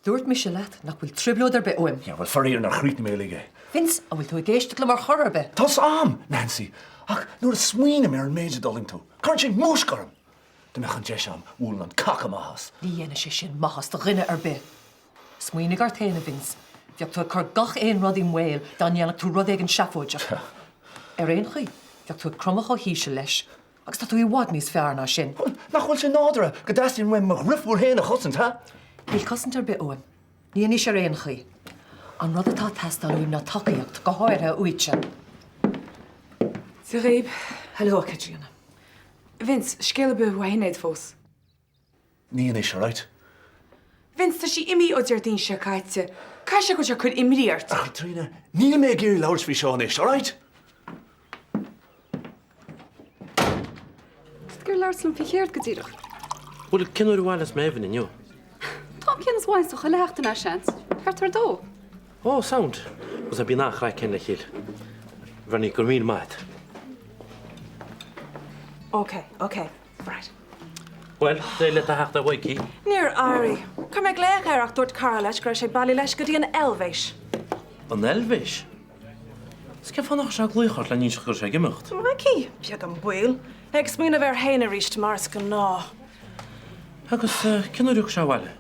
Dúirt mise leat nach bhfuil trioblóid ar bith uaim. Yeah, bhuel, faraor nár chríochnaigh mé uilig é. Vince, an bhfuil tú ag éisteacht liom ar chor ar bith? Tá's a'm, Nancy, ach nuair a smaoiním ar an méid a d'fhulaing tú, cuireann sé múisc orm! Dá mbeadh an deis a'm, bhuailfinn an cac amach as. Ní dhéanfaidh sé sin maitheas do dhuine ar bith. Smaoinigh ort féin, a Vince. Bheadh tú ag cur gach aon rud i mbaol dá ndéanfadh tú rud éigin seafóideach. Ar aon chaoi, bheadh tú ag cromadh chomh híseal leis Agus tá tú i bhfad níos fearr ná sin. Bhuel, nach bhfuil sé nádúrtha go dteastaíonn uaim mo dhriofúr féin a chosaint, ha? Níl cosaint ar bith uaim. Ní anois ar aon chaoi. An rud atá ag teastáil uaim ná tacaíocht, go háirithe uaitse. Dia dhaoib. Hello, a Chaitríona. Vince, scéal ar bith ó Shinéad fós? Ní anois, alright? Vince, tá sí imithe ó Déardaoin seo caite. Caithfidh sé go bhfuil sé ag cur imní ort. A Chaitríona, níl mé ag iarraidh labhairt faoi seo anois, alright? Tá tú ag iarraidh labhairt liom faoi chéard go díreach? Bhuel, cén uair a bhaileos Méibhinn inniu? An t-am céanna is a bhailíonn tú chuile sheachtain é, seans. Thart ar a dó. Ó, sound. Agus bíonn an-chraic againn le chéile. Bhernie, go raibh míle maith agat. Ok, ok. Right. Bhuel, d'éirigh leat a theacht ar Mhikey? Níor éirigh. Chuir mé glaoch air ach dúirt cara leis go raibh sé bailithe leis go dtí an Eilvéis. An Eilvéis? Is cén fáth nach raibh sé ag glaoch ort lena inseacht go raibh sé ag imeacht? Mikey, beag an baol. É ag smaoineamh air féin arís, mar is gnáth. Agus cén uair a thiocfaidh sé abhaile?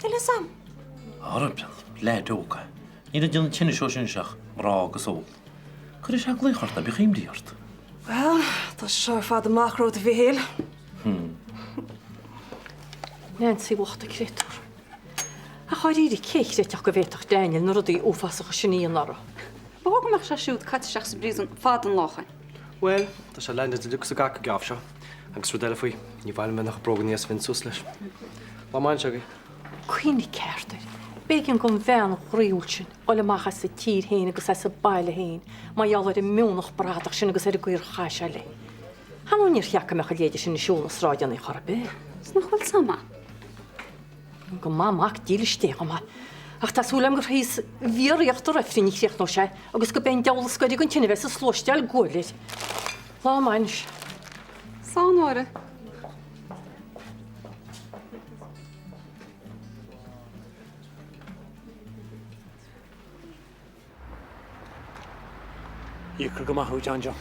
Níl fhios a'm. Ara, leaid óg é. Níl ag déanamh tinnis ó sin ach mná agus ól. Cuireadh sé glaoch ort, ná bíodh imní ort. Bhuel, tá sé seo ar fad amach romhat, a Mhíchíl. Nancy bhocht a créatúr. Ach dháiríre, cé a chreidfeadh go bhféadfadh Daniel na rudaí uafásacha sin a dhéanamh uirthi? Ba chóir go mbeadh sé siúd caite isteach sa bpríosún fada an lá ó shin. Bhuel, tá sé leathnaithe uilig sa gcac geábh seo. Agus rud eile faoi, ní mhaith liom bheith nach bróga aníos Vince suas leis. Lá maith anseo agaibh. Cuimhnigh ceart air. B'éigean don bhean ghroíúil sin dhul amach as a tír féin agus as a baile féin mar gheall ar an mionnach bradach sin agus ar an gcaoi ar chaith sé léi. Ar ndóigh níor cheart go mbeadh a leithéide sin ag siúl na sráideanna chor ar bith. Is nach bhfuil Sam maith? Go maith mac dílis Dé chomh maith. Ach tá súil agam gur thíos i bhfíor-íochtar ifrinn a chríochnóidh sé agus go b'é an diabhal a scoirfidh an tine a bheas ag sluaisteáil guail air. Lá maith anois. Slán, a Mháire. Íocfar go maith thú, John Joe.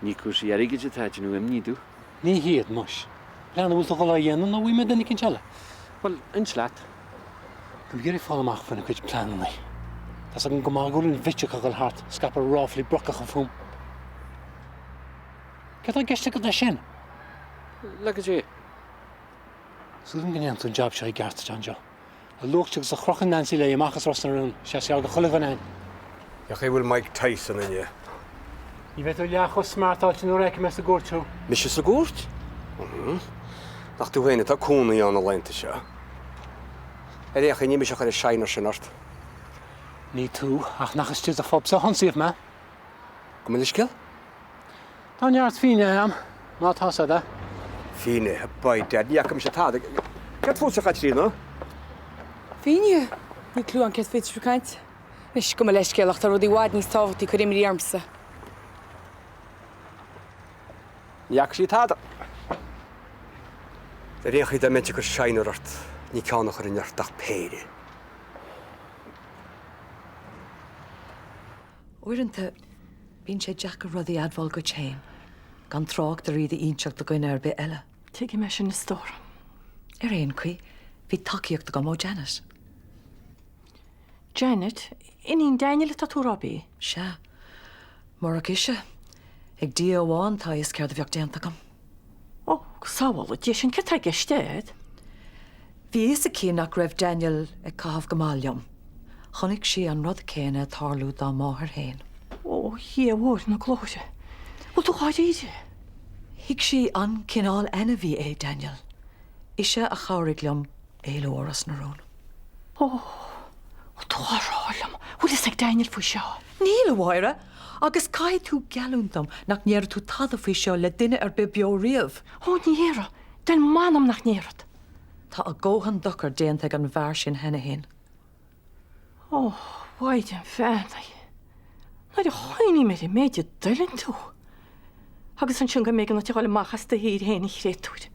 Ní cúrsaí airgid atá ag déanamh imní domh. Ní hiad, muis. Plean a bhfuil tú ag dul á dhéanamh nó bhfaighidh mé duine eicínt eile? Bhuel, inis leat. Táim ag iarraidh fáil amach faoina cuid pleananna. Tá's agam go maith go bhfuil an bhitch acu ag dul thart ag scaipeadh ráflaí brocacha fúm. Céard atá i gceist agat leis sin? Le go dté. Súil agam go ndéanfaidh tú an jab seo i gceart, John Joe. A luaithe agus a chrochann Nancy léi amach as Ros na Rún, is gearr do chuile dhuine ann. Cén chaoi a bhfuil Mike Tyson inniu. Ní bheidh tú leath chomh smartáilte nuair a fheicfidh mé sa gcúirt thú. Mise sa gcúirt? Nach tú féin atá cónaí ann na laethanta seo? Ar aon chaoi, ní mise a chuir an seinnir sin ort. Ní tú, ach nach istigh sa phub sa hionsaíodh mé. Gabh mo leithscéal? Tá neart fínnéithe a'm, má tá 's a'd. Fínnéithe, by dad, ní fhaca mise tada. Céard fútsa, a Chaitríona? Fínnéithe? Níl cliú a'm céard faoi atá sibh ag caint. Anois, gabh mo leithscéal, ach tá rudaí i bhfad níos tábhachtaí ag cur imní ormsa. Ní fhaca sí tada. Ar aon chaoi, dá mbeinnse ag cur seinnir ort, ní ceann a chuirfinn ort ach péire. Uaireanta, bíonn sé deacair rudaí a admháil duit féin, gan trácht ar iad a inseacht do dhuine ar bith eile. Tuigim é sin, a stór. Ar aon chaoi, bhí tacaíocht agam ó Janet. Janet? Iníon Daniel atá tú a rá, ab í? Sea. Murach ise, ag Dia amháin atá a fhios céard a bheadh déanta agam. Ó, go sábhála Dia sinn, céard tá i gceist a'd? Bhí a fhios aici nach raibh Daniel ag caitheamh go maith liom. Chonaic sí an rud céanna ag tarlú dá máthair féin. Ó, a Dhia mhóir na glóire. Bhfuil tú dháiríre? Thuig sí an cineál ainmhí é Daniel. Ise a chabhraigh liom éalú ó Ros na Rún. Ó, bhfuil tú á rá liom? Bhfuil fhios ag Daniel faoi seo? Níl, a Mháire, agus caithfidh tú geallúint dom nach ndéarfaidh tú tada faoi seo le duine ar bith beo riamh. Ó, ní dhéarfaidh. Del m'anam nach ndéarfad. Tá a dhóthain dochair déanta ag an bhfear sin cheana féin. Ó, a Mhaighdean bheannaithe, nuair a chuimhním ar an méid a d'fhulaing tú! Agus ansin go mb'éigean duit a dhul amach as do thír féin, a chréatúir.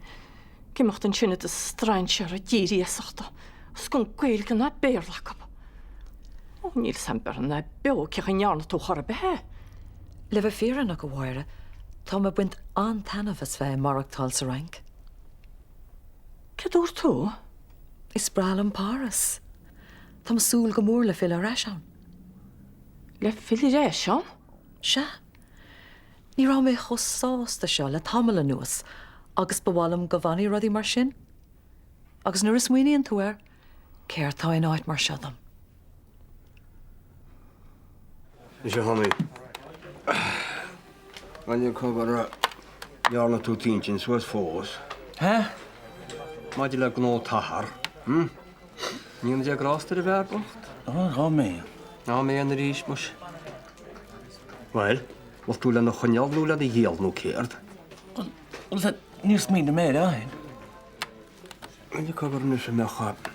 Ag imeacht ansin i do strainséara i dtír iasachta. Is gan Gaeilge ná Béarla acu. Ó, níl 's a'm beirthe ná beo cén chaoi a ndearna tú chor ar bith é. Le bheith fírinneach, a Mháire, táim ag baint an-taitneamh as bheith ag maireachtáil sa Fhrainc. Céard dúirt tú? Is breá liom Páras. Táim ag súil go mór le filleadh ar ais ann. Le filleadh ar ais ann? Sea. Ní raibh mé chomh sásta seo le tamall anuas agus ba mhaith liom go bhfanfaidh rudaí mar sin. Agus nuair a smaoiníonn tú air, céard tá in áit mar seo dom? Anois a Thomaí, bhuel cogar an ndearna tú t'intinn suas fós? Hä? Maidir le gnó t'athar, hm? Ní Dia grásta ar an bhfear bocht? Ó, áiméan. Áiméan arís, muis. Bhuel, bhfuil tú lena choinneáil nó lena dhíol nó céard? Bhuel, níor smaoinigh mé air a fhéin. Bhuel, cogar anois an mbeadh,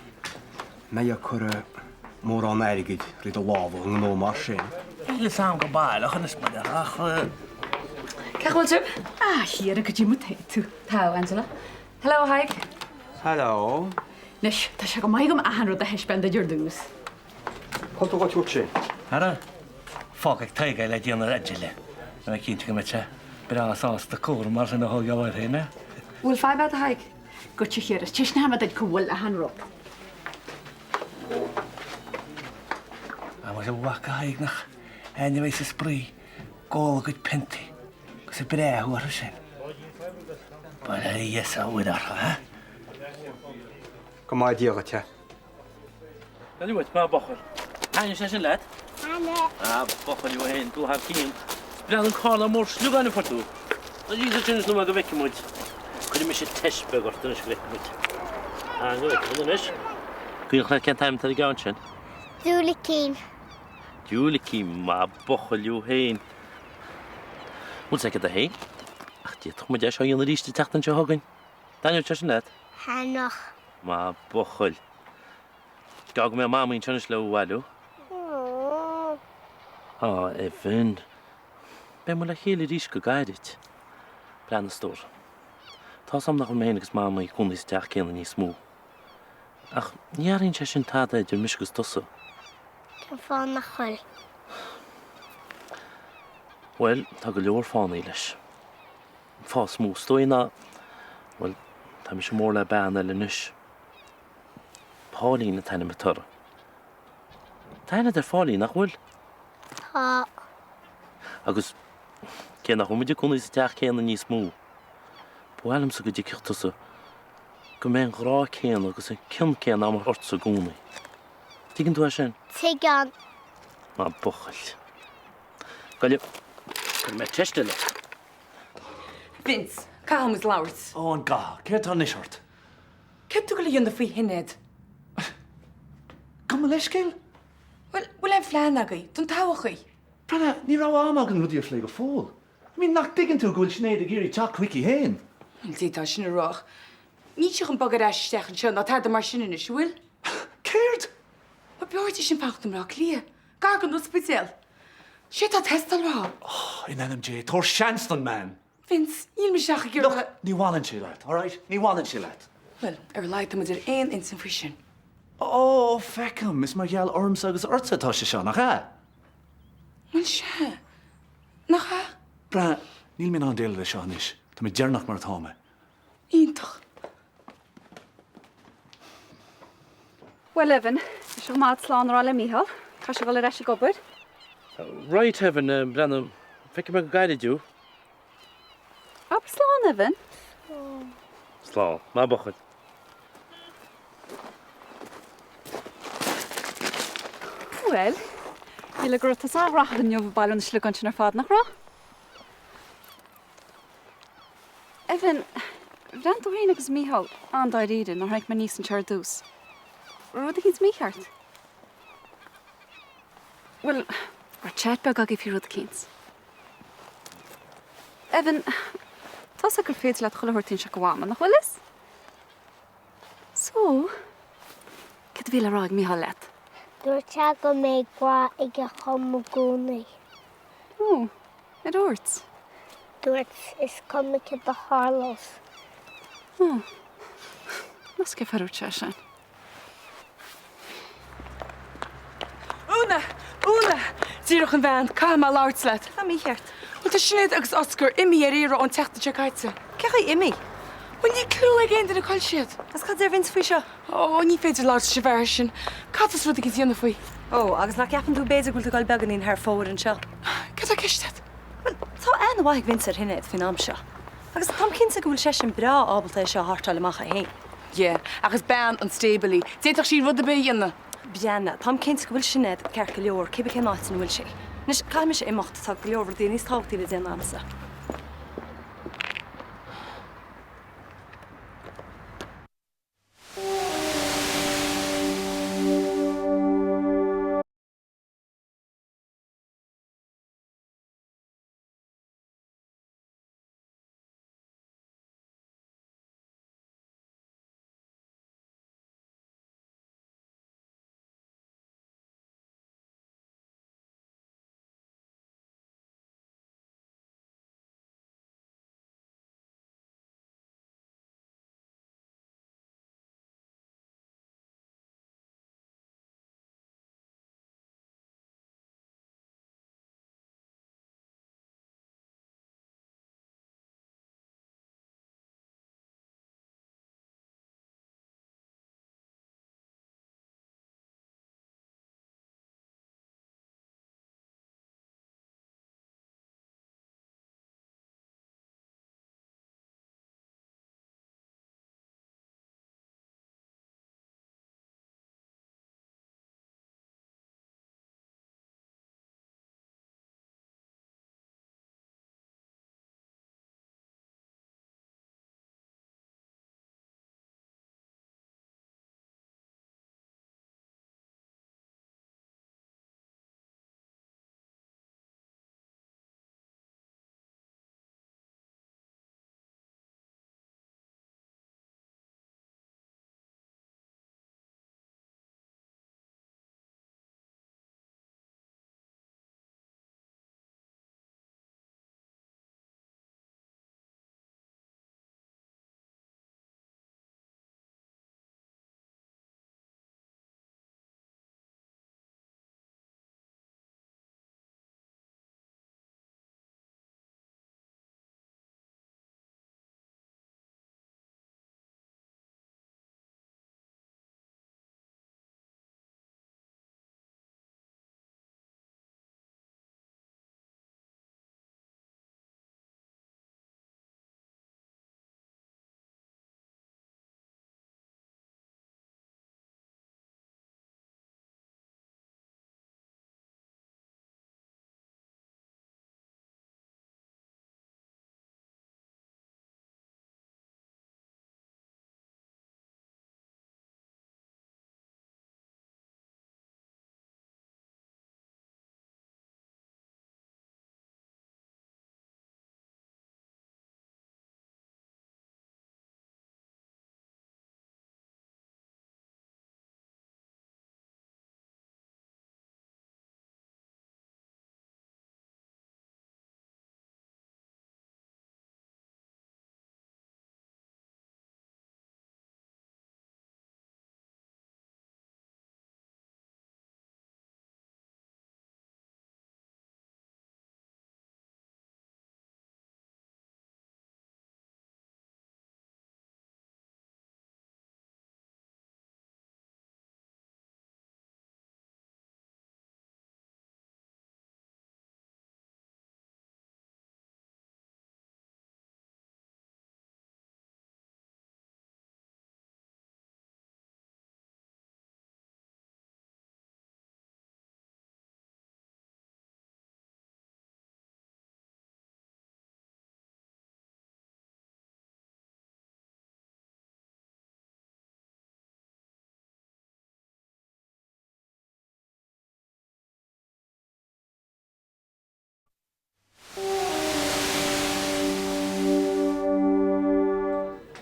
mbeidh ag cur mórán airgid thrí do lámha i ngnó mar sin? Níl fhios a'm go baileach anois mar ach. Cén chaoi a bhfuil sibh? Ah, a Chiara, cad é mar tá tú? Tá, Angela. Hello, a Thaidhg. Hello. Anois, tá sé go maith agam achan rud a thaispeáint duit ar dtús. Cá bhfuil tú á tabhairt sin? Ara, fág ag Tadhg é le déanamh Angela. Tá mé cinnte go mbeidh sé breá sásta cúram mar sin a thógáil air féin, eh? Bhfuil fadhb agat, a Thaidhg? Goitse, a Chiara, taispeánfaidh mé duit cá bhfuil achan rud. An bhfuil a mhac, a Thaidhg, nach aithne bheidh sa spraoi ag ól a gcuid piontaí agus ag breathú orthu sin. Bail ó Dhia is ó Mhuire orthu, eh? Go maithe Dia dhuit, eh? Bhuel uait, maith buachaill. Thaitnigh sé sin leat? Thaitnigh. Ah, buachaill thú fhéin, dul thar cionn. Breathnaigh an carnán mór sliogáin a fuair tú. Tar síos ansin anois nóiméad go bhfeicfidh muid. Cuirfidh mise teist beag ort anois go bhfeicfidh muid. Ah, go bhfeicfidh muid anois. Cuimhneach leat cén t-ainm atá ar an gceann sin? Diúilicín. Diúilicín, maith buachaill thú fhéin. Bhfuil 's agat a fhéin? Ach d'fhéadfadh muid é seo a dhéanamh arís an tseachtain seo chugainn. Taitneoidh sé sin leat? Thaitneodh. Maith buachaill. Gá go mbeadh Mamaí anseo anois le thú a bhailiú. Á, Evan. Beidh muid le chéile arís go gairid. Breathnaigh a stór. Tá's a'm nach bhfuil mé féin agus Mamaí ag cónaí sa teach céanna níos mó. Ach ní athraíonn sé sin tada idir mise agus tusa. Cén fáth nach bhfuil? Bhuel, tá go leor fáthanna leis. An fáth is mó is dóigh ná, bhuel, tá mise mór le bean eile anois. Pauline an t-ainm atá uirthi. Tá aithne agat ar Pháilín, nach bhfuil? Tá. Agus cé nach bhfuil muid ag cónaí sa teach céanna níos mó, ba mhaith liomsa go dtuigfeadh tusa go mbeidh an grá céanna agus an cion céanna agam ortsa i gcónaí. Tuigeann tú é sin? Tuigeann. Maith buachaill. Gabh i leith, cuirfidh mé teist eile ort. Vince, caithfidh muid labhairt. Ó, an gcaithfidh? Céard tá anois ort? Céard tá tú ag goil a dhéanamh faoi Shinéad? Gabh mo leithscéal? Bhuel, bhfuil aon phlean agaibh don todhchaí? Breathnaigh, ní raibh am againn rudaí a phlé go fóill. I mean, nach dtuigeann tú go bhfuil Sinéad ag iarraidh teacht chuici féin? Bhuel, d'fhéadfá sin a rá ach níl sí chun bogadh ar ais isteach anseo ná tada mar sin anois, an bhfuil? Céard? Bhuel, b'fhearr di sin fanacht i mBleá Cliath, gar don ospidéal. Sé atá ag teastáil uaithi. Oh, in ainm Dé, tabhair seans don mbean! Vince, níl mise ach ag iarraidh. Look, ní bhaineann sé leat, alright? Ní bhaineann sé leat. Bhuel, ar a laghad tá muid ar aon intinn faoi sin. Ó, feicim, is mar gheall ormsa agus ortsa atá sé seo, nach ea? Bhuel, sea. Nach ea? Breathnaigh, níl mé in ann déileáil leis seo anois. Tá mé deireanach mar atá mé. Iontach. Bhuel, Evan, tá sé go maith slán a rá le Mícheál. Caithfidh sé dhul ar ais ag obair. Right, Evan, breathnaigh, feicfidh mé go gairid thú. Abair slán, Evan. Slán. Slán. Maith buachaill. Bhuel, shíl go raibh tusa an-ghnóthach inniu ag bailiú na sliogán sin ar fad, nach raibh? Evan, bhreathnaigh tú féin agus Mícheál an-dáiríre nuair a tháinig mé aníos anseo ar dtús. Raibh rud eicínt mícheart? Bhuel, raibh chat beag agaibh faoi rud eicínt? Evan, tá's agat gur féidir leat chuile shórt a inseacht do Mhama, nach bhfuil fhios? So, céard a bhí le rá ag Mícheál leat? Dúirt sé go mbeidh grá aige dhom i gcónaí. Ó, ar dúirt? Dúirt, is cuma céard a tharlós. Ó, meas cén fáth ar dhúirt sé sin? Úna! Úna! Díreach an bhean, caithfidh mé labhairt leat. Tá mícheart. Bhuel, tá Sinéad agus Oscar imithe ar iarraidh ón tseachtain seo caite. Cén chaoi imithe? Bhuel, níl cliú ag aon duine cá bhfuil siad. Agus cad deir Vince faoi seo? Ó, ní féidir labhairt leis an bhfear sin. Caithfeas rud éigin a dhéanamh faoi. Ó, agus nach gceapann tú b'fhéidir go bhfuil tú ag dul beagáinín thar fóir anseo? Cad tá i gceist agat? Bhuel, tá aithne mhaith ag Vince ar Shinéad faoin am seo. Agus táim cinnte go bhfuil seisean breá ábalta é seo a shórtáil amach é féin. Yeah, ach is bean an stable í. D'fhéadfadh sí rud ar bith a dhéanamh. Breathnaigh, táim cinnte go bhfuil Sinéad ceart go leor, cibé cén áit ina bhfuil sí. Anois, caithfidh mise imeacht, tá go leor rudaí níos tábhachtaí le déanamh agamsa.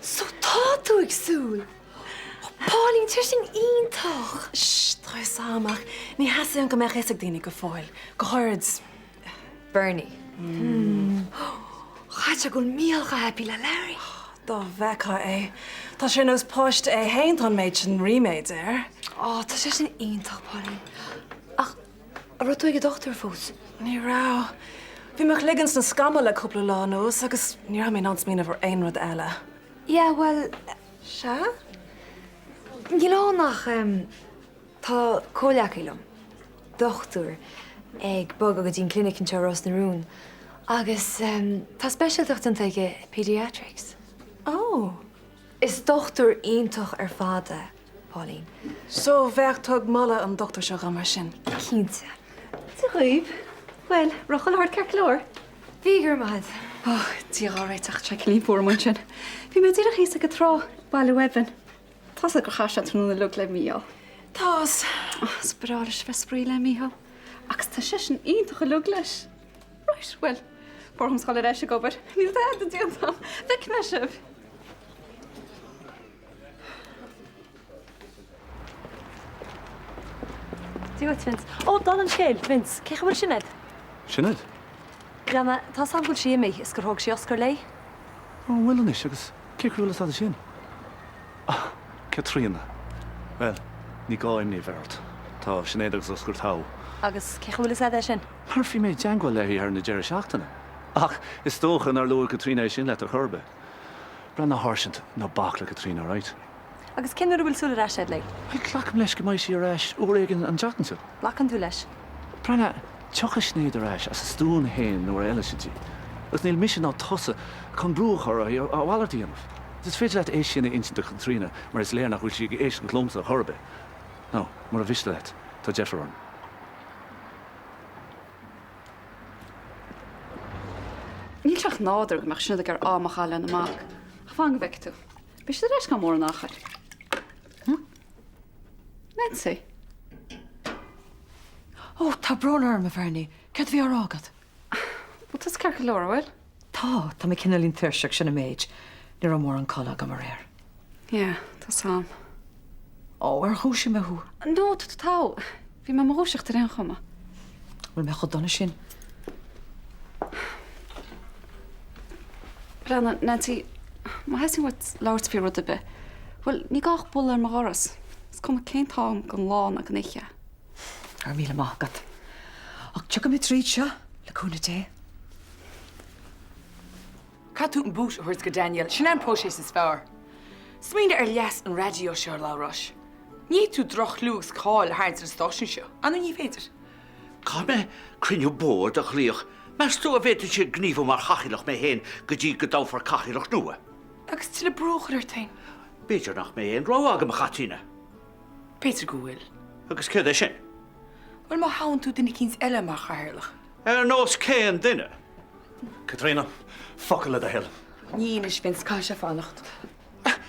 So tá tú ag súil! Oh Pauline, tá sin iontach! Shh, tá fhios a'm ach ní theastaíonn go mbeadh fhios ag daoine go fóill, go háirid Bernie. Chaithfeadh sé go bhfuil Mícheál chomh happy le Larry. Dá bhfeictheá é. Tá sé ar nós páiste é fhéin tá an méid sin ríméid air. Ó, tá sé sin iontach, Pauline. Ach. An raibh tú ag an dochtúir fós? Ní raibh. Bhí mo chloigeann sna scamaill le cúpla lá anuas agus ní raibh mé in ann smaoineamh ar aon rud eile. Yeah, bhuel. Sea? Níl ann ach, em, tá comhleacaí liom, dochtúir, ag bogadh go dtí an clinic anseo i Ros na Rún agus, em, tá speisialtacht déanta aige i pediatrics. Oh. Is dochtúir iontach ar fad é, Pauline. So, bheadh tú ag moladh an dochtúir seo dhom mar sin? Cinnte. Dia dhaoibh. Bhuel, raibh chuile shórt ceart go leor? Bhí, go raibh maith agat. Ó, Dia dhá réiteach, tá sé cillín fuar amuigh ansin. Bhí mé díreach thíos ag an trá, ag bailiú Evan. Tá's agat gur chaith sé an tráthnóna uilig le Mícheál. Tá's. Ó, is breá leis a bheith ag spraoi le Mícheál. Agus tá seisean iontach uilig leis. Right, bhuel, ba chóir dhomsa dhul ar ais ag obair. Níl tada déanta agam. Feicfidh mé sibh. Dia dhuit, Vince. Ó, dála an scéil, Vince, cén chaoi a bhfuil Sinéad? Sinéad? Breathnaigh, tá's agam go bhfuil sí imithe is gur thóg sí Oscar léi. Ó, an bhfuil anois, agus cén chaoi a bhfuil fhios agat sin? Ah, Caitríona. Bhuel, ní gá imní a bheith ort. Tá Sinéad agus Oscar togha. Agus cén chaoi a bhfuil fhios agat é sin? Mar bhí mé i dteangmháil léi thar na deireadh seachtaine. Ach is dócha nár luaigh Caitríona é sin leat ar chor ar bith. Breathnaigh a sháirsint, ná bac le Caitríona, alright? Agus cén uair a bhfuil súil ar ais agat léi? Bhuel, glacaim leis go mbeidh sí ar ais uair éigin an tseachtain seo. Glacann tú leis? Breathnaigh, tiocfaidh Sinéad ar ais as a stuaim féin nuair a fheilfidh sé di. Agus níl mise ná tusa chun brú a chur uirthi a mhalairt a dhéanamh. Is féidir leat é sin a insint do Chaitríona mar is léir nach bhfuil sí ag éisteacht liomsa ar chor ar bith. Nó, mura mhiste leat, tá deifir orm. Níl sé ach nádúrtha go mbeadh Sinéad ag iarraidh am a chaitheamh lena mac. Ach fan go bhfeicfidh tú. Beidh siad ar ais gan mórán achair. Hm? Nancy? Ó, tá brón orm, a Bhernie. Céard a bhí á rá agat? Bhfuil tusa ceart go leor, an bhfuil? Tá, tá mé cineáilín tuirseach, sin an méid. Ní raibh mórán codladh agam aréir. Yeah, tá's a'm. Ó, ar dhúisigh mé thú? No, tá tú togha. Bhí mé i mo dhúiseacht ar aon chuma. Bhfuil mé chomh dona sin? Breathnaigh, Nancy, má theastaíonn uait labhairt faoi rud ar bith, bhuel, ní gá ach bualadh ar mo dhoras. Is cuma cén t-am den lá ná den oíche. Go raibh míle maith agat. Ach tiocfaidh mé tríd seo, le cúnamh Dé. Caithfidh tú an boot a thabhairt go Daniel, sin é an próiseas is fearr. Smaoinigh ar leas an raidió seo, a Labhráis. Ní fhéadfaidh tú droch-chlú agus cáil a tharraingt ar an stáisiún seo, ar ndóigh ní féidir. Caithfidh mé cruinniú boird a ghlaoch. Meas tú an bhféadfainnse gníomhú mar chathaoirleach mé féin go dtí go dtoghfar cathaoirleach nua? Agus tuilleadh brú a chur ort féin. B'fhéidir nach mbeidh aon rogha agam, a Chaitríona. B'fhéidir go bhfuil. Agus céard é sin? Bhuel, má thoghann tú duine eicínt eile mar chathaoirleach. Ar nós cén duine? Caitríona, focal le do thoil. Ní anois, Vince, caithfidh sé fanacht.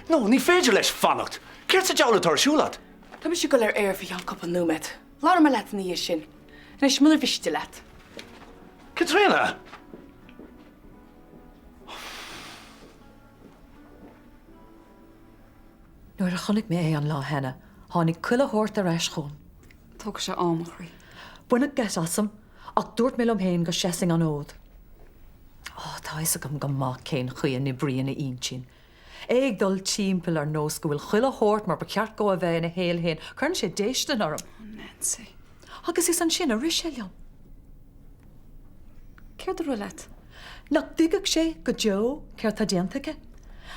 No, ní féidir leis fanacht! Céard sa diabhal atá ar siúl agat? Tá mise ag dul ar aer faoi cheann cúpla nóiméad. Labhróidh mé leat ina dhiaidh sin. Anois, munar mhiste leat. Caitríona! Nuair a chonaic mé é an lá cheana, tháinig chuile shórt ar ais chugam. Tógfaidh sé am, a chroí. Baineadh geit asam, ach dúirt mé liom féin go seasfainn an fhód. Á, tá a fhios agam go maith cén chaoi a n-oibríonn a intinn. É ag dul timpeall ar nós go bhfuil chuile shórt mar ba cheart dhó a bheith ina shaol féin, cuireann sé déistin orm. Oh, Nancy. Agus is ansin a rith sé liom. Céard a rith leat? Nach dtuigfeadh sé go deo céard tá déanta aige?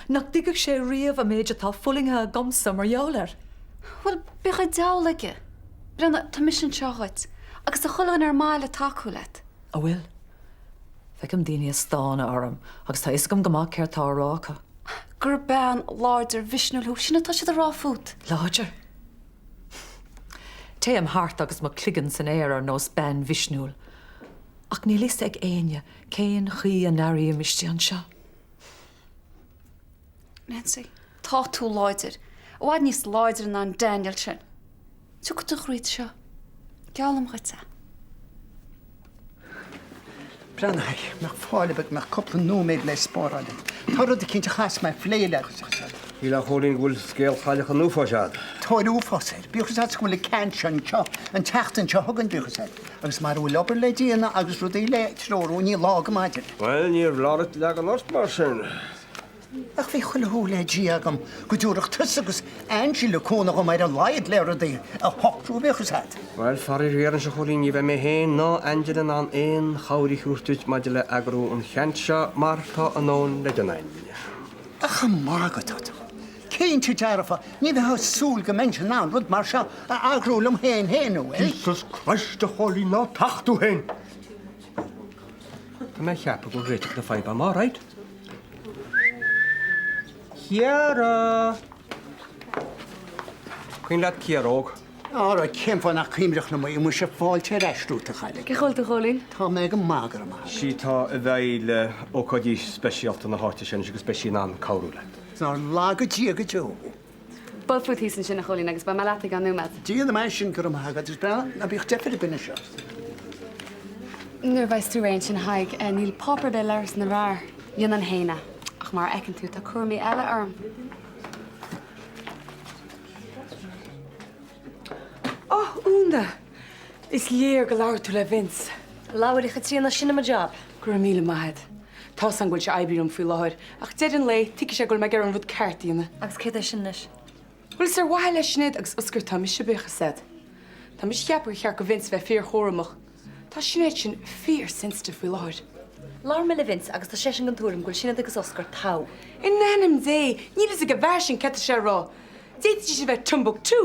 Nach dtuigfeadh sé riamh an méid atá fulaingthe agamsa mar gheall air? Bhuel, bíodh an diabhal aige. Breathnaigh, tá mise anseo dhuit. Agus tá chuile dhuine ar an mbaile ag tacú leat. An bhfuil? Feicim daoine ag stánadh orm agus tá a fhios agam go maith céard tá á rá acu. Gur bean láidir mhisniúil thú, sin atá siad a rá fút. Láidir? Téim thart agus mo chloigeann san aer ar nós bean mhisniúil. Ach níl fhios ag éinne cén chaoi a n-airím istigh anseo. Nancy, tá tú láidir. I bhfad níos láidre ná an Daniel sin. Tiocfaidh tú thríd seo. Geallaim dhuit é. Breathnaigh, mbeadh fáil ar bith go mbeadh cúpla nóiméad le spáráil agat. Tá rud eicínt a chaithfeas mé a phlé leat. Shíl a Chóilín go bhfuil scéal chailleach an uafáis a'd. Tóir uafás air. Bíodh fhios a'd go bhfuil an ceann seo anseo, an tseachtain seo chugainn, bíodh fhios a'd. Agus mara bhfuil obair le déanamh agus rudaí le treorú, ní lá go maidin. Bhuel, níor leor duit leagan ort mar sin. Ach bhí chuile shúil le Dia agam go dtabharfadh tusa agus Angela cúnamh dhom ar a laghad le rudaí a shocrú, a bheadh fhios a'd. Bhuel, faraor géar anois a Chóilín, ní bheidh mé féin ná Angela in ann aon chabhair a thabhairt duit maidir le eagrú an cheant seo mar tá a ndóthain le déanamh againn. Ach an magadh atá tú? Cinnte dearfa, ní bheifeá ag súil go mbeinnse in ann rud mar seo a eagrú liom féin féin, an bhfuil? Jesus Christ, a Chóilín, ná tacht tú féin! Tá mé a cheapadh go bhfuil réiteach na faidhbe agam, alright? Ciara! Cuimhin leat Ciaróg? Alright, cén fáth nach cuimhneach liom í? Muise fáilte ar ais romhat, a chailín. Cén chaoi a bhfuil tú, a Chóilín? Tá mé go maith, go raibh maith agat. Sí atá i bhfeighil le ócáidí speisialta na háite seo anois agus beidh sí in ann cabhrú leat. Nár laga Dia go deo thú. Buail fút thíos ansin, a Chóilín, agus beidh mé leat i gceann nóiméad. Déanfaidh mé sin, go raibh maith agat. Is breá ná bíodh deifir ar bith anseo. Nuair a bheas tú réidh ansin, a Thaidhg, níl páipéar ar bith le lorg na bhfear. Dhéanfainn féin é. Ach mar a fheiceann tú, tá cúraimí eile orm. Ó, Úna! Is léir gur labhair tú le Vince. Labhair, a Chaitríona, sin é mo job. Go raibh míle maith agat. Tá's agam go bhfuil sé oibriú liom faoi láthair, ach deireadh an lae, tuigfidh sé go bhfuil mé ag iarraidh an rud ceart a dhéanamh. Agus céard é sin anois? Bhuel, is ar mhaithe le Sinéad agus Oscar atá mise, bíodh fhios agat. Tá mise ag ceapadh gur cheart do Vince bheith fíorchúramach. Tá Sinéad sin fíor-sensitive faoi láthair. Labhair mé le Vince agus tá seisean den tuairim go bhfuil Sinéad agus Oscar togha. In ainm Dé, níl fhios ag an bhfear sin céard tá sé a rá. D'fhéadfaidís a bheith Timbuktu!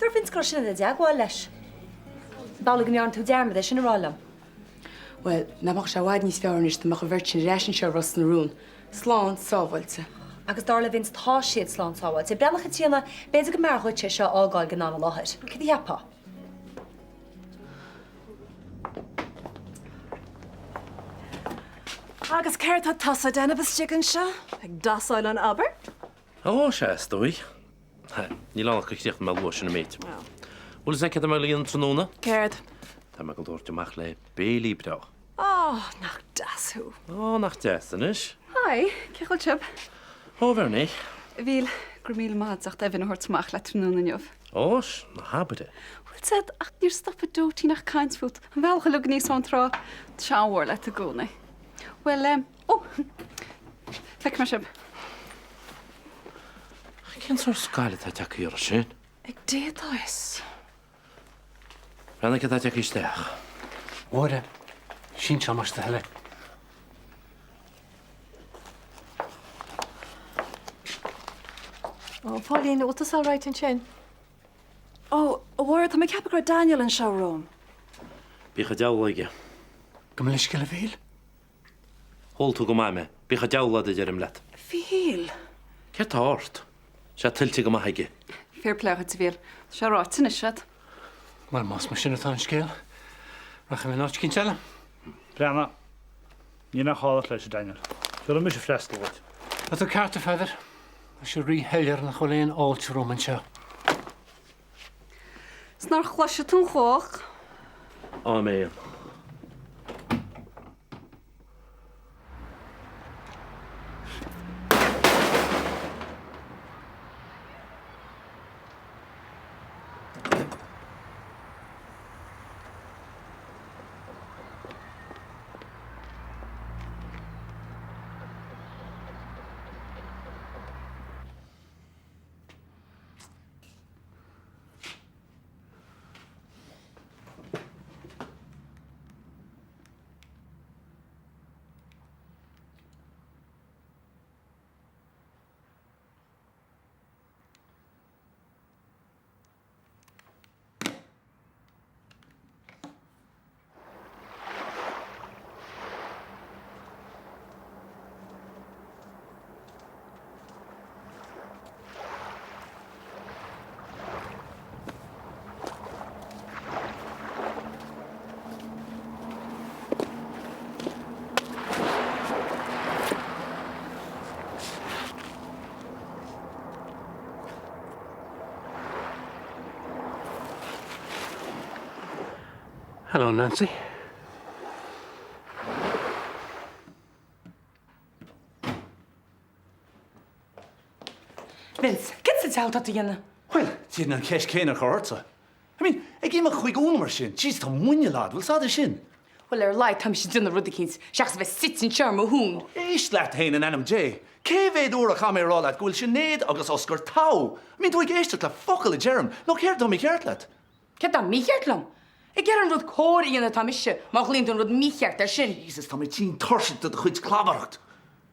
Dúirt Vince go raibh Sinéad i dteagmháil leis. B'amhlaidh go ndearna tú dearmad é sin a rá liom. Bhuel, nach mbeadh sé i bhfad níos fearr anois dá mbeadh an bheirt sin ar ais anseo i Ros na Rún, slán sábháilte. Agus dar le Vince tá siad slán sábháilte. Breathnaigh a Chaitríona, b'fhéidir go mb'fhearr dhuit é seo a fhágáil don am i láthair. Céard a cheapfá? Agus céard tá tusa a déanamh istigh anseo? Ag dasáil an abair? Ó, sea, is dóigh. Níl ann ach gur chríochnaigh mé luath sin an méid. Bhfuil fhios agat céard atá mé ag dul a dhéanamh tráthnóna? Céard? Tá mé ag dul a thabhairt amach le béilí breá. Ó, nach deas thú. Ó, nach deas anois. Hi, cén chaoi a bhfuil sibh? Ó, a Bhernie. A Mhíl, go raibh míle maith agat as ucht Evan a thabhairt amach leat tráthnóna inniu. Ó, ná habair é. Bhfuil fhios agat, ach níor stop an dóitín ach caint fút, an bhealach uilig aníos ón trá. Tá sé an-mhór leat i gcónaí. Bhuel, em, ó, feicfidh mé sibh. Cén sórt scaill atá tagtha uirthi sin? Ag Dia atá a fhios. Breathnaigh cé atá tagtha isteach. Mháire, sínseáil más do thoil é. Ó, Pauline, bhfuil tusa all right ansin? Ó, a Mháire, tá mé ag ceapadh go raibh Daniel anseo romham. Bíodh an deabhal aige. Gabh mo leithscéal a Mhíl. Chuala tú go maith mé. Bíodh an deabhal agat a deirim leat. Mhíl! Céard tá ort? Sé tuillte go maith aige. Fair play dhuit, a Mhíl. Tá sé ráite anois agat. Bhuel, más mar sin atá an scéal, rachaidh mé in áit eicínt eile. Breathnaigh, níl aon chall ort leis, a Daniel. Déanfaidh mise freastal dhuit. Tá tú ceart, a Pheadair. Tá sé ríshoiléir nach bhfuil aon fháilte romham anseo. 'S nár chloise tú an chuach? Áiméan. Hello, Nancy. Vince, céard sa deabhal atá tú a dhéanamh? Bhuel, d'fhéadfainn an cheist chéanna a chur ortsa. I mean, ag imeacht chuig Úna mar sin, jeez, tá muineál agat, bhfuil 's a'd é sin? Bhuel, ar a laghad tá mise ag déanamh rud eicínt, seachas a bheith suite anseo ar mo thóin. Éist leat féin in ainm Dé! Cé mhéad uair a chaithfidh mé a rá leat go bhfuil Sinéad agus Oscar togha? An mbíonn tú ag éisteacht le focal a deirim, nó céard atá mícheart leat? Céard atá mícheart liom? Ag iarraidh an rud cóir a dhéanamh atá mise, má ghlaonn tú an rud mícheart air sin. Jesus, tá mé tinn tuirseach de do chuid clabaireacht.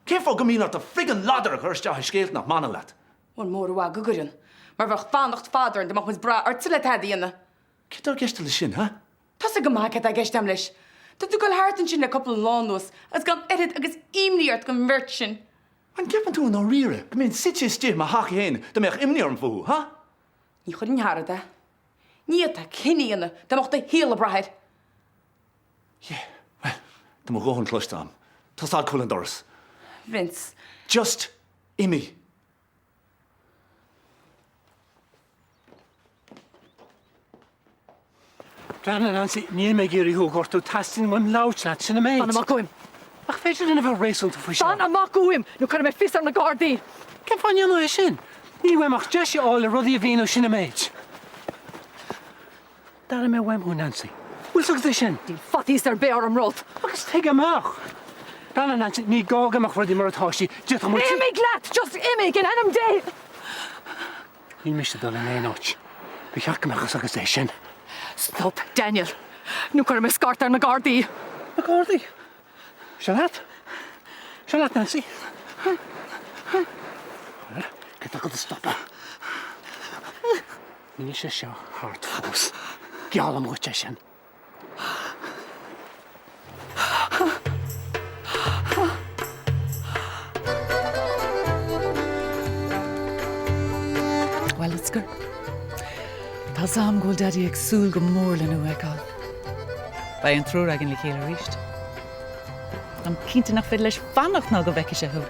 Cén fáth go mbíonn ort do friggin' ladar a chur isteach i scéalta nach mbaineann leat? Bhuel, mór an mhaith go gcuireann, mar bheadh fanacht fada orainn dá mbeadh muid ag brath ortsa le tada a dhéanamh. Céard atá i gceist leis sin, huh? Tá's agat go maith céard tá i gceist agam leis. Tá tú ag dul thart ansin le cúpla lá anuas agus gan oiread agus imní ort don bheirt sin. An gceapann tú i ndáiríre go mbeinn suite istigh i mo theach féin dá mbeadh imní orm fúthu, huh? Ní chuirfinn tharat é. Ní fhéadfá cinneadh a dhéanamh dá mbeadh do shaol ag brath air. Yeah, well, tá mo dhóthain cloiste agam. Tá's agat cá bhfuil an doras. Vince. Just imigh. Breathnaigh, Nancy, níl mé ag iarraidh thú a ghortú, teastaíonn uaim labhairt leat, sin an méid. Fan amach uaim! Nach féidir linn a bheith réasúnta faoi seo? Fan amach uaim, nó cuirfidh mé fios ar na Gardaí! Cén fáth a ndéanfá é sin? Níl uaim ach deis a fháil le rudaí a mhíniú, sin an méid. D'airigh mé uaim thú, Nancy. Bhfuil 's agat é sin? Níl faitíos ar bith orm romhat. Agus tuige a mbeadh? Breathnaigh, Nancy, ní gá go mbeadh rudaí mar atá siad. D'fhéadfadh muid. Imigh leat! Just imigh, in ainm Dé! Níl mise ag dul in aon áit. Ba cheart go mbeadh fhios agat é sin. Stop, Daniel, nó cuirfidh mé scairt ar na Gardaí. Na Gardaí? Seo leat. Seo leat, Nancy. Cad tá agat a stopadh? Níl sé seo thart fós. Geallaim dhuit é sin. Bhuel, Oscar, tá's a'm go bhfuil Daddy ag súil go mór lena thú a fheiceáil. Beidh an triúr againn le chéile arís. Táim cinnte nach féidir leis fanacht ná go bhfeicfidh sé thú.